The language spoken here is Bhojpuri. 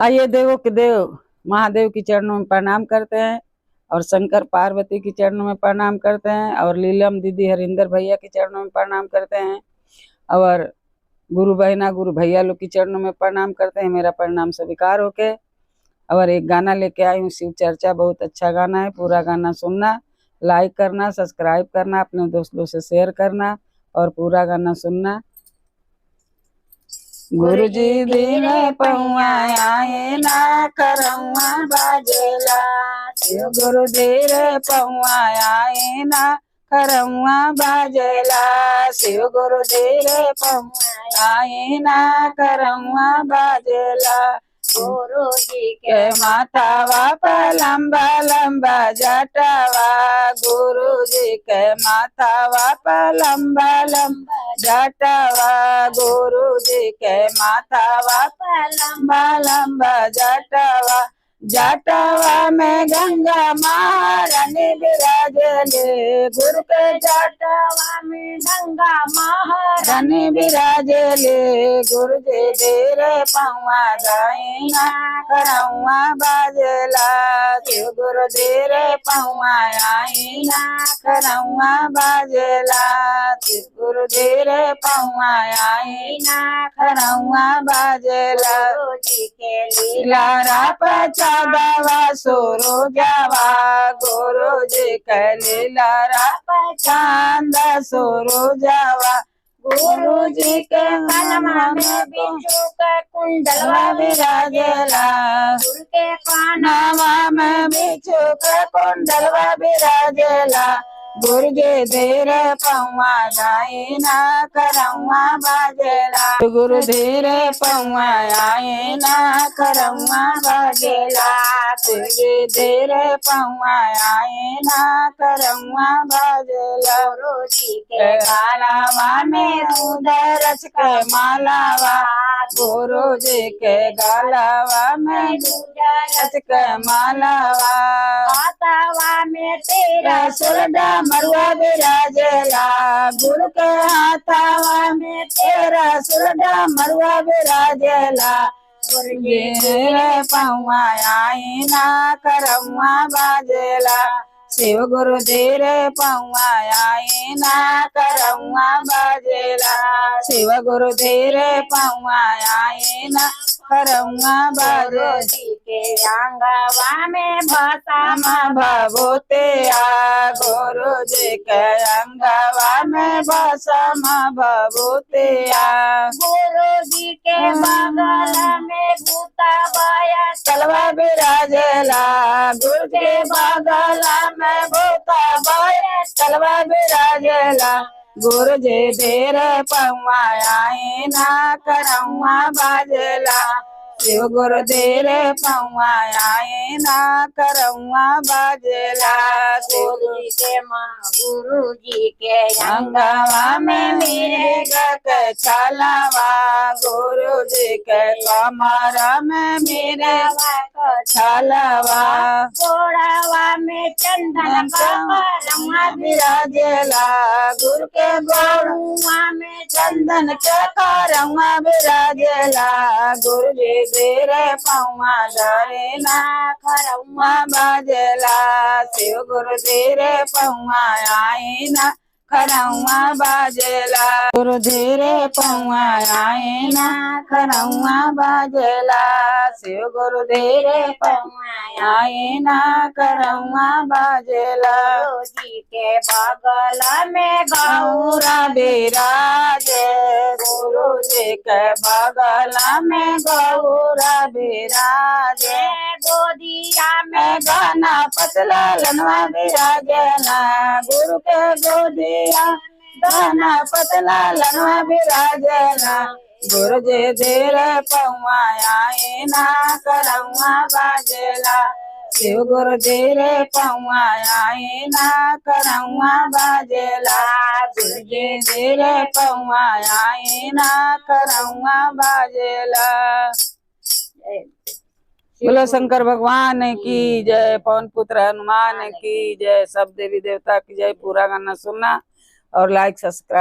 आइए देवों के देव महादेव के चरणों में प्रणाम करते हैं और शंकर पार्वती के चरणों में प्रणाम करते हैं और लीलम दीदी हरिंदर भैया के चरणों में प्रणाम करते हैं और गुरु बहना गुरु भैया लोग के चरणों में प्रणाम करते हैं। मेरा प्रणाम स्वीकार होके और एक गाना लेके आई हूँ, शिव चर्चा, बहुत अच्छा गाना है। पूरा गाना सुनना, लाइक करना, सब्सक्राइब करना, अपने दोस्तों से शेयर करना और पूरा गाना सुनना। गुरुजी दीने पहुआ आए ना करौआ बाजेला, शिव गुरु धीरे पहुआ आए ना करौआ बाजेला, शिव गुरु धीरे पहुआ आए ना करौआ बाजेला। गुरु जी के माथावा पर लंबा लंबा जटावा, गुरु जी के माथावा पर लंबा लंबा जटावा, गुरु जी के माथावा पर लंबा लंबा जटावा। जटावा में गंगा महारानी विराजले, गुरु के जटावा में गंगा महारानी रानी विराजले। गुरु जी धीरे पौआ दाइना करौआ बाजेला, शिव गुरु धीरे पौआ आईना करौआ बाजेला, शिव गुरु धीरे पौआ आईना करौआ बाजेला। गुरु जी के लीला लारा पचादवा सोरो जावा, गुरु जी के लारा चांद सोरो जावा, गुरु जी के कलमा में बिच्छू के कुंडलवा विराजेला, गुरु के कान नावा में बिच्छू के कुंडलवा विराजेला। गुरु जी धीरे पौआ गायना करौआ बाजेला, गुरु धीरे पौआ आयना करौआ बाजेला, गुरु जी धीरे पौआ आयना करौआ बाजेला। गुरु जी के के गालावा में दूध रस के मालावा, गुरु जी के गालावा में दूध रस के मालावा। हाथवा में तेरा सुरडा मरुआ विराजेला, गुरु के हाथावा में तेरा सुरडा मरुआ विराजेला। गुरु जी रे पौआ आईना करौआ बाजेला, शिव गुरु धीरे पौआ आईना करौआ बाजेला, शिव गुरु धीरे पौआ आईना करौआ गुरु बाजे। जी के अंगवा में भसा मा भभूतिया, गुरु जी के अंगवा में भसम भभूतिया। गुरु जी के बगल में भूता बाया तलवा विराजेला, गुरु के बगल में भूता बाय तलवा विराजेला। गुरु जी धीरे पौआ आईना करौआ बाजेला, शिव गुरु धीरे पौआ आईना करौआ बाजेला। शिव गुरु जी के माँ गुरु जी के अंगवा में मेरे के छालावा, गुरु जी के कमर में मेरे छालावा। गोड़ावा में चंदन का करौआ विराजेला, गुरु के गौरुआ में चंदन के करौआ विराजेला। गुरु जी धीरे पौआ डरेना करौआ बाजेला, शिव गुरु धीरे पौआ आईना करौआ बाजेला, गुरु धीरे पौआ आईना करौआ बाजेला, शिव गुरु धीरे पौआ आईना करौआ बाजेला। गुरु जी के बगल में गौरा विराजे, गुरु जी के बगल में गौरा विराजे। गोदिया में मैं गाना पतला लनवा विराजेला, गुरु के गोदिया गाना पतला लनवा विराजेला। गुरु जी धीरे पौआ आईना करौआ बाजेला, शिव गुरु धीरे पौआ आईना करौआ बाजेला, गुरु जी धीरे पौआ आईना करौआ बाजेला। बोलो शंकर भगवान की जय, पवन पुत्र हनुमान की जय, सब देवी देवता की जय। पूरा गाना सुनना और लाइक सब्सक्राइब।